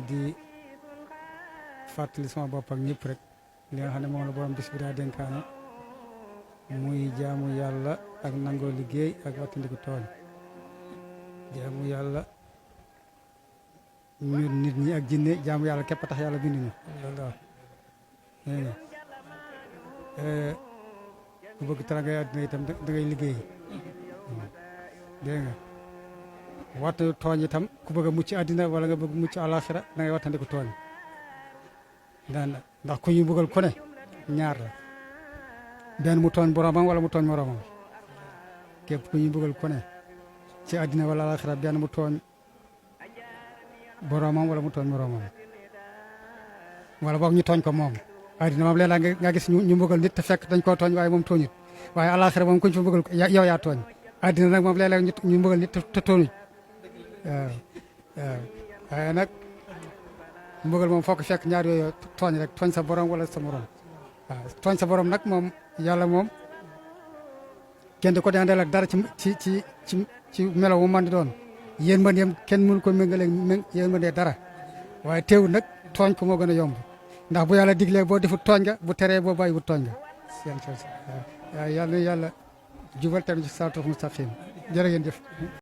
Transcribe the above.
di fàttali sama bopp ak ñëpp rek li nga xam ne moom la borom bis bi daa dénkaane muy jaamu yàlla ak nangoo liggéey ak wattandiku tooñ jaamu yàlla ñun nit ñi ak jinne jaamu yàlla képp tax yàlla bindu ñu loolu la ku bëgg teraanga àddina itam da ngay liggéey dégg nga wattu tooñ itam ku bëgg a mucc àddina wala nga bëgg mucc àlaxira da ngay wattandiku tooñ ndax ku ñu bëggal ku ne ñaar la benn mu tooñ boromam wala mu tooñ moromam képp ku ñu bëggal ku ne ci àddina wala àlaxira benn mu tooñ boromam wala mu tooñ moromam wala boog ñu tooñ ko moom àddina moom léeg-léeg nga gis ñu bëggal nit te fekk dañ koo tooñ waaye moom tooñut waaye àlaxira moom kuñ fa bëggal yow yaa tooñ àddina nag moom léeg-léeg ñu bëggal nit te tooñut waaw waaye nag mbugal moom fokk fekk ñaar yooyu tooñ rek tooñ sa borom wala sa morom waaw tooñ sa borom nag moom yàlla moom kenn di ko dendeel ak dara ci melo mu man di doon yërmandeem kenn mënu ko méngaleeg yërmandee dara waaye teewul nag tooñ ko moo gën a yomb ndax bu yàlla diglee boo defut tooñ nga bu teree boo bàyyiwut tooñ nga seen waaw yàlla jubal tamit ci siraatal mustaqim jërë ngeen jëf